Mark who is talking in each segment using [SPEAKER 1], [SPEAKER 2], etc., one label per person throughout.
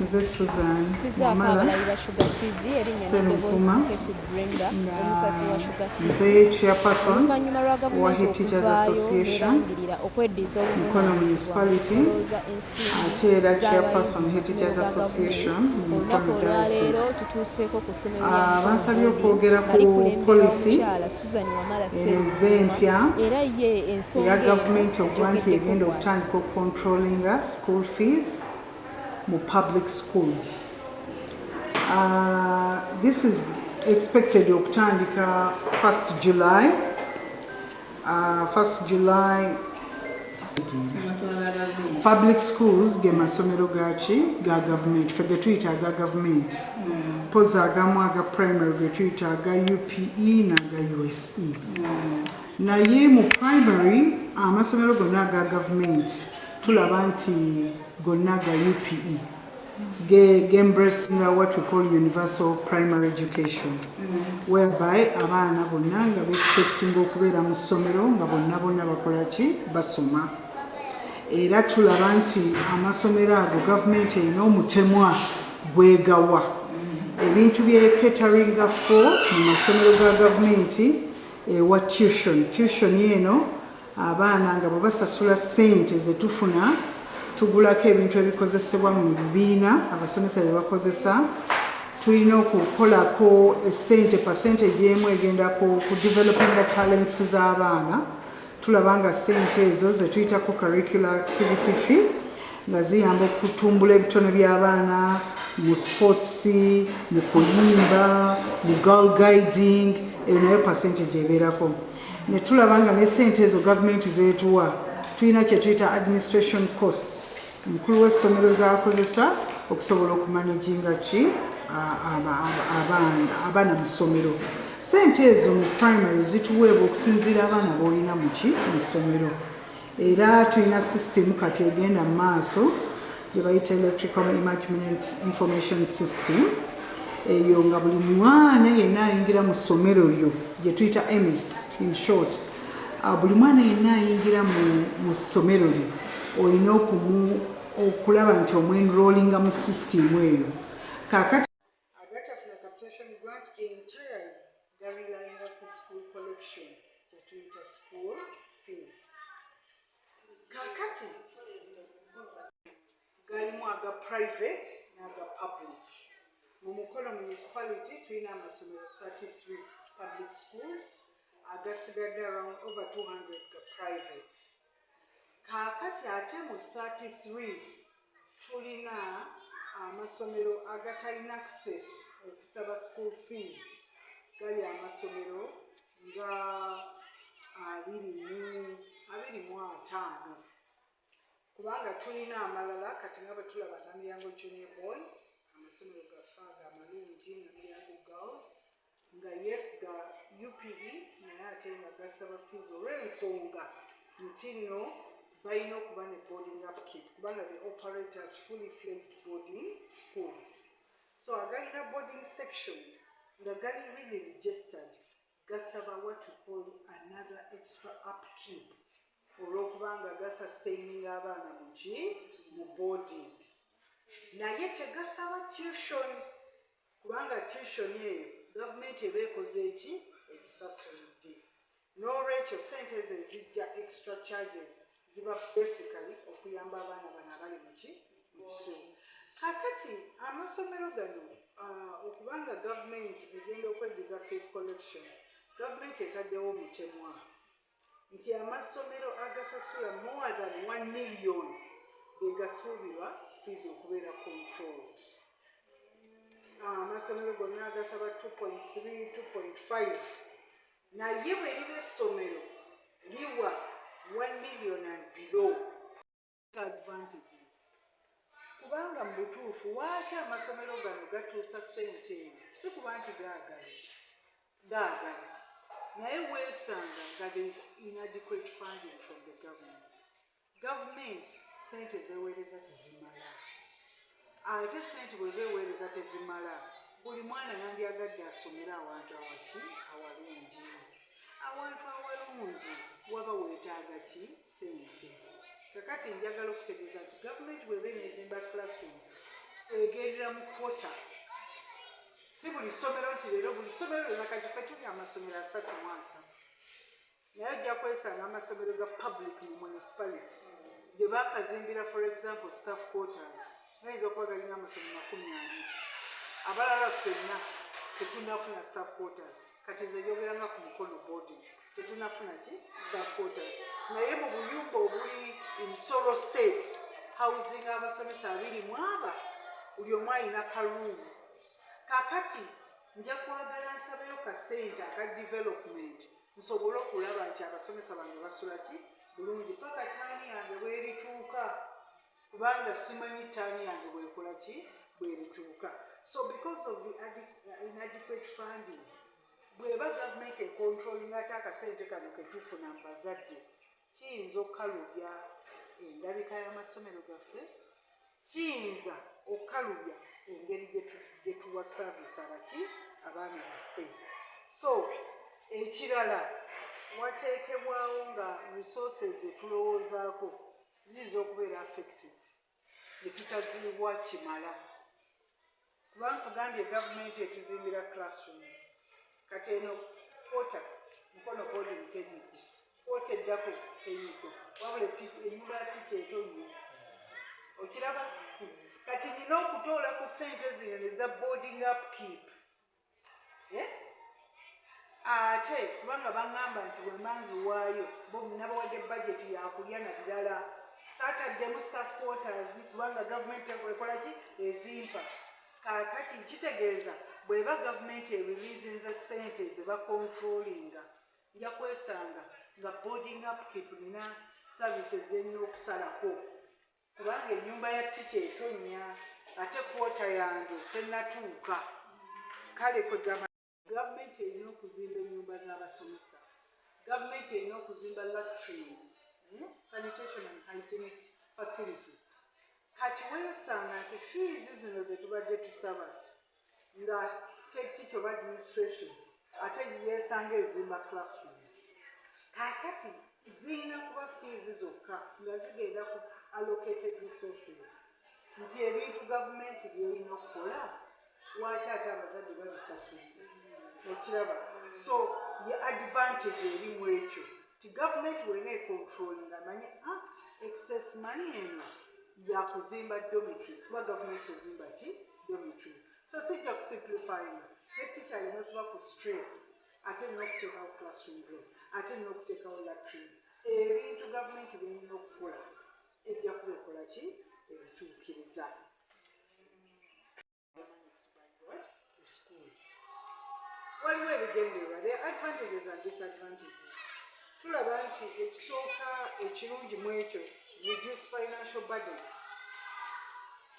[SPEAKER 1] Nze Susan
[SPEAKER 2] Tuzaako
[SPEAKER 1] Wamala
[SPEAKER 2] abalabi ba Shuga TV, erinnya n'eddoboozi
[SPEAKER 1] Sserunkuma,
[SPEAKER 2] Mutesi Brenda,
[SPEAKER 1] nga
[SPEAKER 2] omusasi wa Shuga TV.
[SPEAKER 1] nze chairperson
[SPEAKER 2] Oluvannyuma lwa
[SPEAKER 1] wa
[SPEAKER 2] gavumenti
[SPEAKER 1] Head Teachers
[SPEAKER 2] okuvaayo
[SPEAKER 1] Association
[SPEAKER 2] n'erangirira okweddiza
[SPEAKER 1] Mukono
[SPEAKER 2] obuvunaanyizibwa mu
[SPEAKER 1] Municipality,
[SPEAKER 2] kusolooza ensimbi
[SPEAKER 1] ate era
[SPEAKER 2] z'abayizi
[SPEAKER 1] chairperson
[SPEAKER 2] mu
[SPEAKER 1] Head
[SPEAKER 2] masomero
[SPEAKER 1] Teachers
[SPEAKER 2] ga gavumenti,
[SPEAKER 1] Association mu
[SPEAKER 2] olunaku
[SPEAKER 1] Mukono
[SPEAKER 2] olwaleero
[SPEAKER 1] Diocese.
[SPEAKER 2] tutuuseeko ku ssomero lya Mukono
[SPEAKER 1] Bansabye
[SPEAKER 2] Boarding
[SPEAKER 1] okwogera
[SPEAKER 2] nga
[SPEAKER 1] ku
[SPEAKER 2] likulemberwa
[SPEAKER 1] policy
[SPEAKER 2] omukyala Susan Wamala
[SPEAKER 1] eze
[SPEAKER 2] Sserunkuuma
[SPEAKER 1] empya
[SPEAKER 2] era ye
[SPEAKER 1] eya
[SPEAKER 2] ensonga eno
[SPEAKER 1] gavumenti okuba nti
[SPEAKER 2] agyogeddeko
[SPEAKER 1] egenda
[SPEAKER 2] bw'ati.
[SPEAKER 1] okutandika okucontrollinga school fees mu public schools. This is expected okutandika 1st July. 1st July public schools ge masomero gaki ga gavumenti, ffe ge tuyita aga gavumenti, mpozi agamu aga primary ge tuyita aga UPE n'aga USE. Naye mu primary, amasomero gonna aga gavumenti tulaba nti gonna ga UPE, ge embracinga what we call universal primary education, whereby abaana bonna nga beexpectinga okubeera mu ssomero nga bonna bonna bakola ki? Basoma. Era tulaba nti amasomero ago gavumenti erina omutemwa gwegawa ebintu byecateringa for mu masomero ga gavumenti. Ewa tuition, tuition eno abaana nga bwe basasula ssente zetufuna tugulako ebintu ebikozesebwa mu bibiina, abasomesa bye bakozesa. Tulina okukolako essente, percentage emu egenda ku developinga talents z'abaana. Tulaba nga ssente ezo zetuyitako curricular activity fee nga ziyamba okutumbula ebitone by'abaana mu sports, mu kuyimba, mu girl guiding. Eyo nayo percentage ebeerako. Ne tulaba nga ne ssente ezo gavumenti zeetuwa, tulina kye tuyita administration costs, omukulu w'essomero z'akozesa okusobola okumanaginga ki abaana mu ssomero. Sente ezo mu primary zituweebwa okusinziira abaana b'olina muki mu ssomero. Era tulina system kati egenda mu maaso gye bayita electrical management information system. Eyo nga buli mwana yenna ayingira mu ssomero lyo, gye tuyita EMIS in short, buli mwana yenna ayingira mu ssomero lyo olina okulaba nti omwenrollinga mu system eyo. Kaakati agatafuna capitation grant entirely garelyinga ku school collection, kyetuyita school fees. Kaakati galimu aga private n'aga public. Mu Mukono Municipality tulina amasomero 33 public schools, agasigadde around over 200 ga private. Kaakati ate mu 33 tulina amasomero agatalina access okusaba school fees, gali amasomero nga 25, kubanga tulina amalala kati nga bwe tulaba Namilyango Junior Boys, amasomero gaffe ago amalungi, Namilyango Girls, nga yes, ga UPE, naye ate nga gasaba fees olw'ensonga nti nno balina okuba ne boarding upkeep, kubanga they operate as fully fledged boarding schools. So agalina boarding sections nga gali really registered gasaba what we call another extra upkeep, olw'okubanga gasustaininga abaana muki mu boarding, naye tegasaba tuition, kubanga tuition eyo gavumenti eba ekoze eki? Egisasulidde. N'olwekyo sente ezo ezijja, extra charges, ziba basically okuyamba abaana bano abali muki mu kisulo. Kakati amasomero gano, okubanga gavumenti egenda okwegeza fees collection, gavumenti etaddewo omutemwa nti amasomero agasasula more than 1 million gegasuubirwa fees okubeera controlled. Amasomero gonna agasaba 2.3, 2.5, naye bwe liba essomero liwa 1 million and below, advantages, kubanga mu butuufu waaki amasomero gano gatuusa ssente eno? Si kuba nti gaagala gaagala, naye weesanga nga there is inadequate funding from the government. Gavumenti sente zeweereza tezimala, ate sente bweba eweereza tezimala, buli mwana yandyagadde asomere awantu awaki awalungi. Awantu awalungi waba weetaaga ki? Sente. Kakati njagala okutegeeza nti gavumenti bweba enezimba classrooms egenda Egenderera mu quota. Si buli ssomero nti leero buli ssomero lyonna. Kati ffe tuli amasomero 33, naye ojja kwesanga amasomero ga public mu municipality gye bakazimbira, for example, staff quarters, gayinza okuba galina amasomero 20. Abalala ffenna tetunafuna staff quarters. Kati nze njogeranga ku Mukono boarding, tetunafuna ki staff quarters, naye mu buyumba obuli in sorry state housing abasomesa abiri mu aba, buli omu alina karuumu. Kakati nja kwagala nsabayo kasente aka development nsobole okulaba nti abasomesa bange basula ki bulungi paka turn yange bwerituuka, kubanga simanyi turn yange bwekola ki bwerituuka. So because of the inadequate funding, bweba gavumenti econtrolling ate akasente kano ketufuna mu bazadde, kiyinza okukalubya endabika y'amasomero gaffe, kiyinza okukalubya engeri gye tuwa service abaki abaana baffe. So ekirala, wateekebwawo nga resources zetulowoozaako ziyinza okubeera affected ne tutaziibwa kimala, kubanga kugambye gavumenti etuzimbira classrooms. Kati eno quarter Mukono boarding teriiko, quarter eddako teriiko, wabula ennyumba ya teacher etonnya. Okiraba, kati nina okutoola ku ssente zino neza boarding upkeep. Eh? Ate kubanga baŋŋamba nti bwemba nziwaayo, bo nabawadde budget yakulya na birala, saataddemu staff quarters kubanga gavumenti ekola ki ezimpa. Kaakati kitegeeza bw'eba gavumenti ereleasinze ssente ze bacontrollinga, nja kwesanga nga boarding upkeep nina services zenina okusalako, kubanga ennyumba ya teacher etonnya ate quarter yange tennatuuka. Kale kwegamba gavumenti erina okuzimba ennyumba z'abasomesa, gavumenti erina okuzimba latrines, sanitation and hygienic facility. Kati weesanga nti fees zino ze tubadde tusaba nga head teacher oba administration ate yeesanga ezimba classrooms, kaakati zirina kuba fees zokka nga zigenda ku allocated resources, nti ebintu gavumenti byerina okukola, lwaki ate abazadde babisasudde? Okiraba? So ye advantage eri mu ekyo ti gavumenti bwena econtrolling, amanye excess money eno yakuzimba dormitories, kuba gavumenti tezimba ki dormitories. So sijja kusimplifying, teacher aleme kuba ku stress, ate nina okuteekawo classroom block, ate nina okuteekawo latrines. Ebintu gavumenti byerina okukola ejja kuba ekola ki ebituukiriza. School waliwo ebigendererwa, there are advantages and disadvantages. Tulaba nti ekisooka ekirungi mu ekyo, reduce financial burden.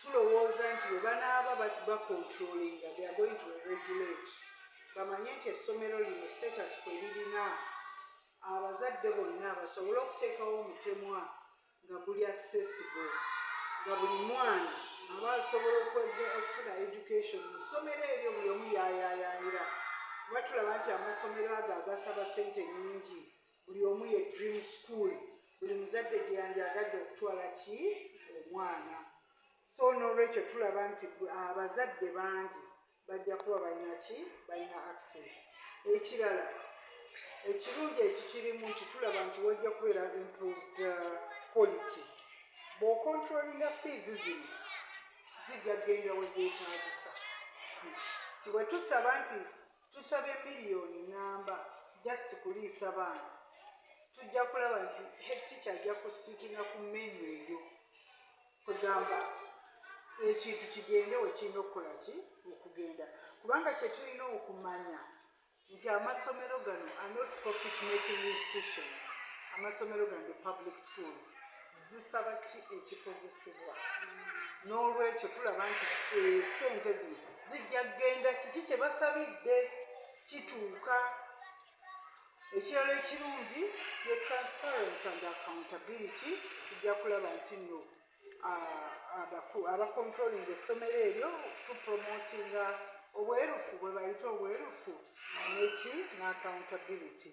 [SPEAKER 1] Tulowooza nti bwe banaaba bacontrollinga, they are going to regulate, bamanye nti essomero lino status kwe lirina, abazadde bonna basobole okuteekawo omutemwa nga guli accessible, nga buli mwana aba asobola okufuna education mu ssomero eryo buli omu lyayaayaanira, kuba tulaba nti amasomero ago agasaba ssente nnyingi, buli omu ye dream school, buli muzadde gye yandyagadde okutwala ki omwana. So n'olwekyo tulaba nti abazadde bangi bajja kuba balina ki, balina access. Ekirala ekirungi ekikirimu nti tulaba nti wajja kubeera improved quality. Bw'ocontrollinga fees zino, zijja kugenda we zeetaagisa, ti bwe tusaba nti tusaba emiliyoni namba just kuliisa baana, tujja kulaba nti head teacher ajja kustickinga ku menu eyo, kugamba ekintu kigende we kirina okukola ki okugenda, kubanga kye tulina okumanya nti amasomero gano are not profit making institutions. Amasomero gano, the public schools, zisaba ki ekikozesebwa. N'olwekyo tulaba nti esente zino zijja kugenda kiki kye basabidde kituuka. Ekirala ekirungi ye transparency and accountability. Tujja kulaba nti nno abacontrolling essomero eryo, tupromotinga obwerufu, bwe bayita obwerufu neki n'accountability.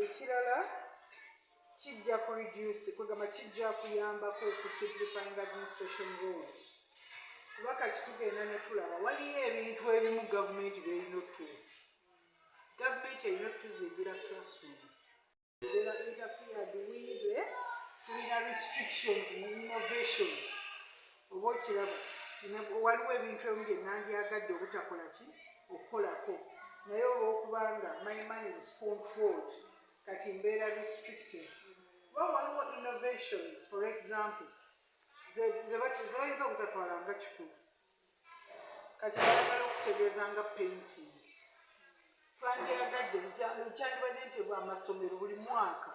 [SPEAKER 1] Ekirala kijja ku reduce, kwegamba kijja kuyambako okusimplifying administration roles. Kati tugenda ne tulaba waliyo ebintu ebimu gavumenti byerina otuwa. Gavumenti erina otuzimbira classrooms, ebeera interfered with, eh? Tulina restrictions mu innovations, oba okiraba? Waliwo ebintu ebimu bye nandyagadde obutakola ki, okukolako, naye olwokubanga my money is controlled, kati mbeera restricted. Kuba waliwo innovations, for example, ze bayinza obutatwala nga kikulu. Kati bayagala okutegeeza nga painting, twandyagadde, kyandibadde nti amasomero buli mwaka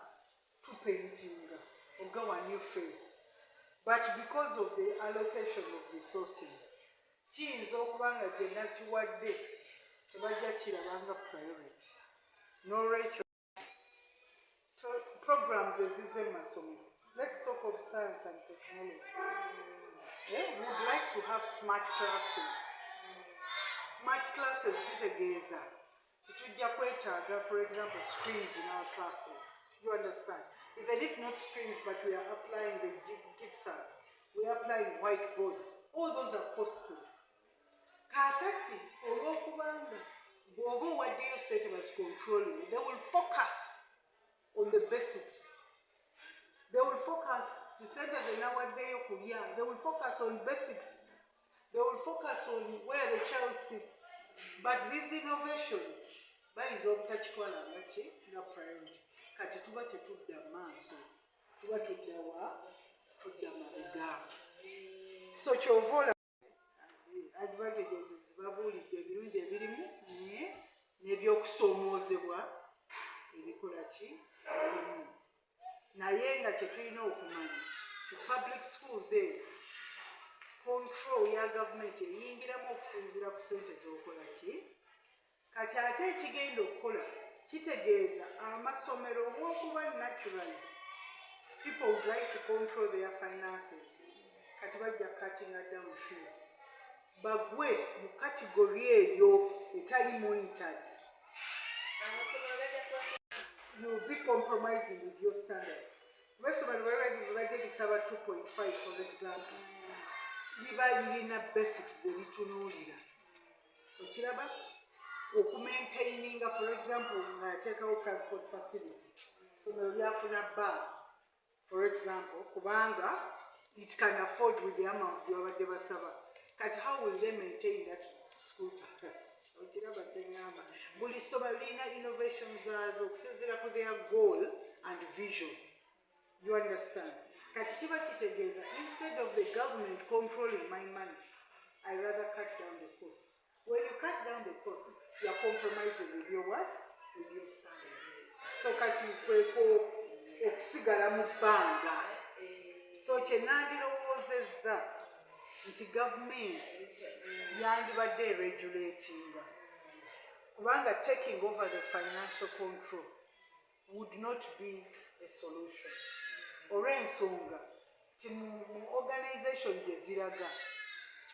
[SPEAKER 1] tupaintinga ogawa new face, but because of the allocation of resources, kiyinza okuba nga gye nakiwadde tebajja kirabanga priority. N'olwekyo programs ezize mu masomero, let's talk of science and technology. Eh, we would like to have smart classes. Smart classes zitegeeza titujja kwetaaga, for example, screens in our classes. You understand? Even if not screens, but we are applying the gypsum, we are applying whiteboards. All those are costly. Kaakati olw'okubanga bw'oba owaddeyo sente bazicontrolling, they will focus on the basics. They will focus ti sente zenawaddeyo kulya, they will focus on basics, they will focus on where the child sits, but these innovations bayinza obutakitwala nga ki, nga priority. Kati tuba tetudda maaso, tuba tudda wa, tudda mabega. So kyova olaba advantages zibabuulidde, ebirungi ebirimu n'ebyokusoomoozebwa ebikola ki, ebirimu. Naye nga kyetulina okumanya ti public schools ezo, control ya gavumenti eyingiramu okusinziira ku sente z'okola ki. Kati ate ekigenda okukola kitegeeza amasomero, olw'okuba naturally people would like to control their finances, kati bajja cutting down fees, bagwe mu category eyo etali monitored.
[SPEAKER 2] Amasomero gajja kuba
[SPEAKER 1] You'll be compromising with your standards. Kuba essomero libadde lisaba 2.5, for example, liba lirina basics zeritunuulira, okiraba, okumaintaininga. For example, ng'ateekawo transport facility, essomero lyafuna bus, for example, kubanga it can afford with the amount gyebabadde basaba. Kati how will they maintain that school bus? Okiraba kyeŋŋamba? Buli ssomero lirina innovation zaazo okusinziira ku their goal and vision. You understand? Kati kiba kitegeeza instead of the government controlling my money, I rather cut down the costs. When you cut down the cost, you are compromising with your what, with your standards. So kati kweko okusigala mu bbanga. So kye nandirowoozezza nti gavumenti yandibadde eregulatinga, kubanga taking over the financial control would not be a solution, olw'ensonga ti mu organization gye ziraga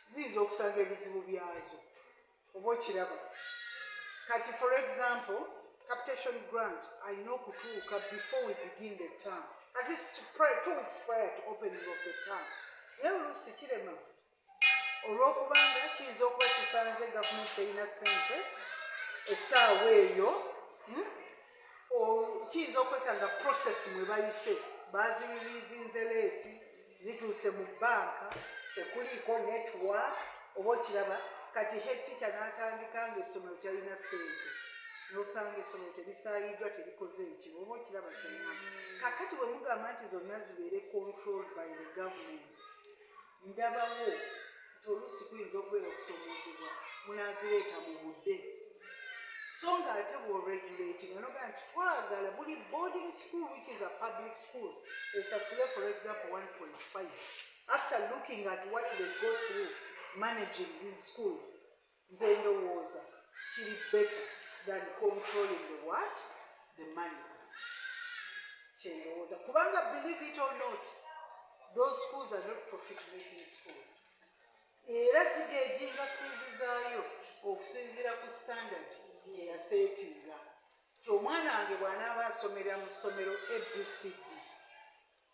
[SPEAKER 1] ziyinza okusanga ebizibu byazo, oba okiraba? Kati for example, capitation grant alina okutuuka before we begin the term, at least 2 weeks prior to opening of the term. Naye oluusi kirema olw'okubanga kiyinza okuba kisanze gavumenti terina ssente essaawa eyo, Kiyinza okwesanga process mwe bayise bazireleasinze late, zituuse mu banka tekuliiko network, oba okiraba? Kati head teacher n'atandika nga essomero talina ssente, nosanga essomero terisaayiddwa, terikoze ekibi, oba okiraba kyonna? Kakati bwe mugamba nti zonna zibeere controlled by the government, ndabawo nti oluusi kuyinza okubeera okusoomoozebwa munaazireeta mu budde. So nga ate bw'oregulating noga nti twagala buli boarding school which is a public school esasule, for example, 1.5, after looking at what they go through managing these schools, nze ndowooza kiri better than controlling the what, the money. Kyendowooza, kubanga believe it or not, those schools are not profit making schools. Era zigejinga fees zaayo okusinziira ku standard gye yaseetinga ti omwana wange bw'anaaba asomera mu ssomero ABCD,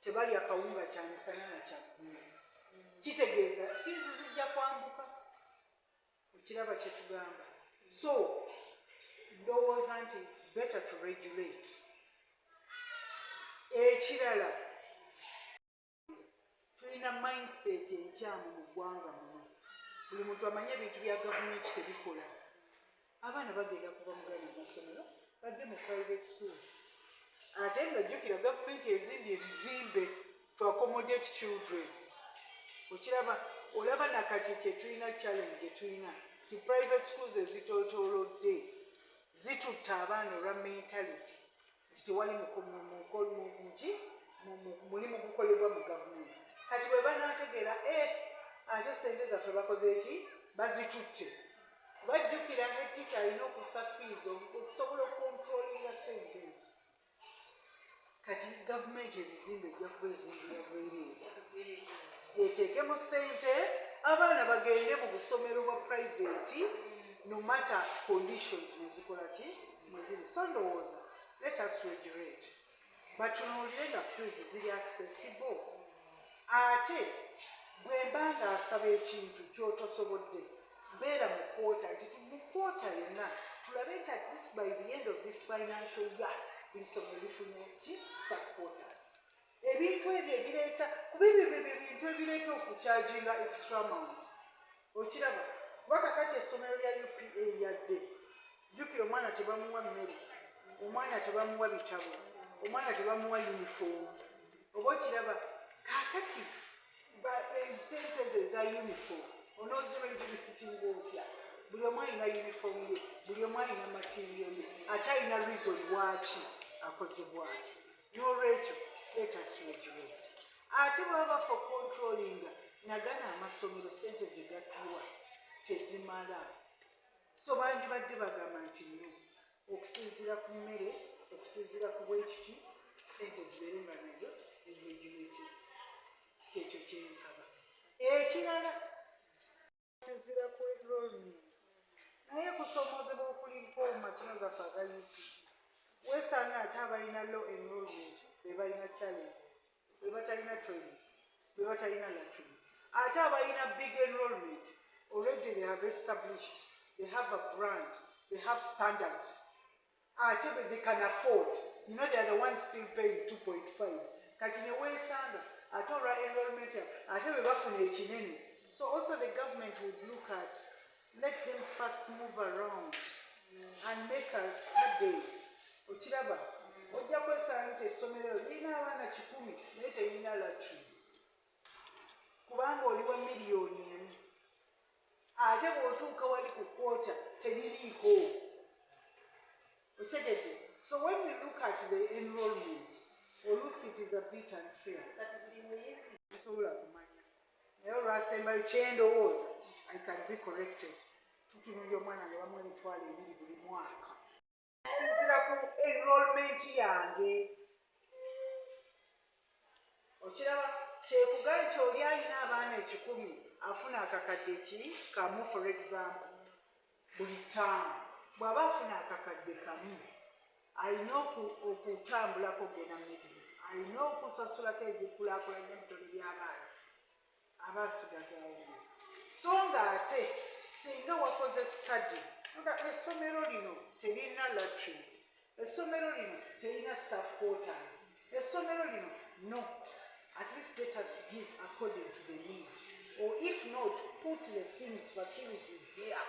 [SPEAKER 1] tebalya kawunga kyamisana na kyaggulu, kitegeeza fees zijja kwambuka. Olaba kyetugamba? So ndowooza nti it's better to regulate. Ekirala, tulina mindset enkyamu mu ggwanga muno. Buli muntu amanye ebintu bya gavumenti tebikola. Abaana bagenda kuva mu gano amasomero badde mu private schools, ate nga jjukira gavumenti ezimbye ebizimbe to accommodate children. Okiraba? Olaba nakati kyetulina, challenge gyetulina ti private schools ezitotoolodde zitutta abaana olwa mentality nti tewali muki mulimu gukolebwa mu gavumenti. Kati bwe banaategeera, ate sente zaffe bakoze eki? Bazitutte. Bajjukira headteacher alina okussa fees okusobola okucontrollinga sente ezo. Kati gavumenti ebizimbe ejja kuba ezimbira bwereere, eteekemu ssente, abaana bagende mu busomero bwa private no matter conditions nezikola ki mweziri. So ndowooza let us regulate, batunuulire nga fees ziri accessible. Ate bwe mba nga asaba ekintu kyotosobodde, beera mu quarter nti mu quarter yonna tulabe nti at least by the end of this financial year buli somero lifunye ki? Staff quarters. Ebintu ebyo ebireeta, kuba ebyo bye bintu ebireeta okucharginga extra amount. Okiraba? Kuba kakati essomero lya UPE, yadde jjukira omwana tebamuwa mmere, omwana tebamuwa bitabo, omwana tebamuwa uniform. Oba okiraba? Kakati esente ze eza uniform onoziregulatinga otya? Buli omu alina uniform ye, buli omu alina material ye, ate alina reason lwaki akoze bwatyo. N'olwekyo let us regulate. Ate bwaba for controlling nagana amasomero, sente zegatuwa tezimala. So bandibadde bagamba nti no, okusinziira ku mmere, okusinziira ku bwekiti, sente zibeere nga nazo regulated. Kyekyo kyensaba. Ekirala, okusinziira ku enrollment, naye kusomoozebwa okuliko mu masomero gaffe aga UPE, weesanga ate abalina low enrollment be balina challenges, be batalina toilets, be batalina latrines. Ate abalina big enrollment, already they have established, they have a brand, they have standards, ate they can afford. They are the ones still paying 2.5. Kati ne weesanga ate olwa enrollment yabwe ate bwe bafuna ekinene. So also the government would look at, let them first move around and make a study. Okiraba? Ojja kwesanga nti essomero lirina abaana 100 naye terina latrine, kubanga oli wa 1 million. Ate bw'otuuka wali ku quarter teririiko. Otegedde? So when we look at the enrollment, oluusi it is a bit unfair.
[SPEAKER 2] Kati buli muyizi
[SPEAKER 1] Tusobola kumanya, naye olwasembayo kyendowooza, I can be corrected, tutunulya omwana nga bamuwa 20,000 buli mwaka sinzira ku enrollment yange. Okiraba? Kyekuga nti oli alina abaana 100 afuna akakadde ki kamu, for example, buli ttaano. Bw'aba afuna akakadde kamu, alina okutambulako okugenda mu meetings, alina okusasulako ezikulaakulanya ebitone by'abaana, aba asigazaawo. So nga ate singa wakoze study nga essomero lino terina latrines, essomero lino terina staff quarters, essomero lino no, at least let us give according to the need, or if not, put the things, facilities there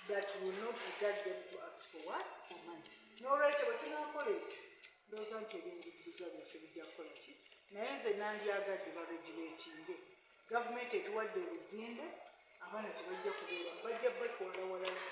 [SPEAKER 1] that will not regard them to ask for what? For money. N'olwekyo bwe tunaakola ekyo, ndowooza nti ebyenjigiriza byaffe bijja kukola ki. Naye nze nandyagadde baregulatinge. Gavumenti etuwadde ebizimbe, abaana tebajja kubeera, bajja batwala walala.